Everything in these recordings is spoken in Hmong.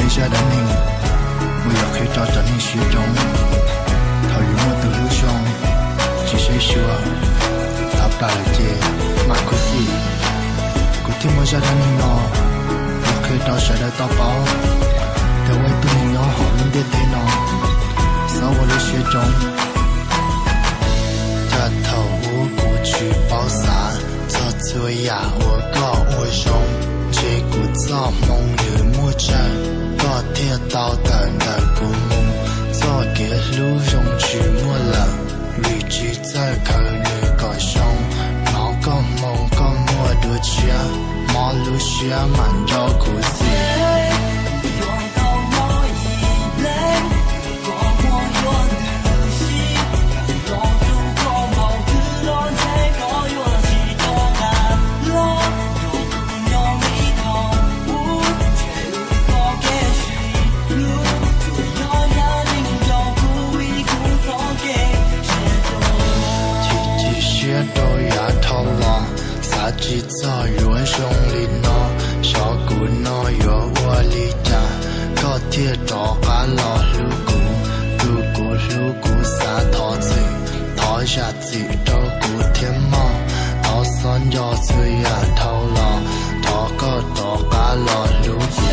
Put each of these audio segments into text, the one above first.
Ib zaj dab neeg uas yuav qhia rau cov neeg siab zoo, thaum yus muaj tus hlub zoo, tsis saib xyuas, thov plam lawm ces mam khuv xim. Kuv thiaj muaj zaj dab neeg no los qhia rau sawv daws tau paub, tias ua ib tug neeg nyob hauv lub ntiaj teb no, txhob ua lub siab zoo. Cas thaum ub kuv tsis paub xav txog txhua yam uas koj ua zoo, ntshe kuv txoj hmoo nws muaj tsawg, koj thiaj tau tawm ntawm kuv mus. Txoj kev hlub zoo tsis muaj lawm, vim tsis txawj khaws nws kom zoo. Hnov koj hmoo koj muaj dua tshiab, mob lub siab mam nco khuv xim. Chim chim siab rau yav dhau los, xav tsis txog yuav zoo li no. Xyov kuv no yuav ua li cas, koj thiaj rov qab los hlub kuv. Tus kuv hlub kuv xav thov txim, thov zam txim rau kuv thiab mog. Thov txhob nco txhua yam dhau los, thov koj rov qab los hlub kuv.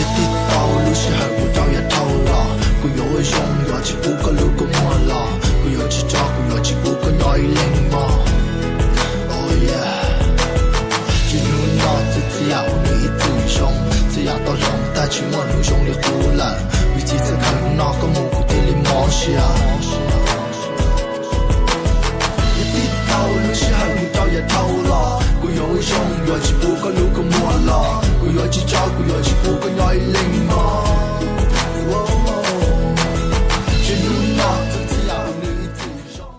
Yog tig tau lub sij hawm kuv rau yav dhau los, kuv yuav ua zoo yuav tsis pub koj lub kua muag los, kuv yuav tsis tso kuv yuav tsis pub koj nyob ib leeg mog. Tsis hnub no txhua txhua yam ua nws ib txwm zoo, txhua yam tau hloov tag tsis muaj hnub zoo li qub lawm, vim tsis txawj khaws no koj mus kuv thiaj li mob siab. Yog tig tau lub sij hawm kuv rau yav dhau los, kuv yuav ua zoo yuav tsis pub koj lub kua muag los, kuv yuav tsis tso kuv yuav tsis pub koj nyob ib leeg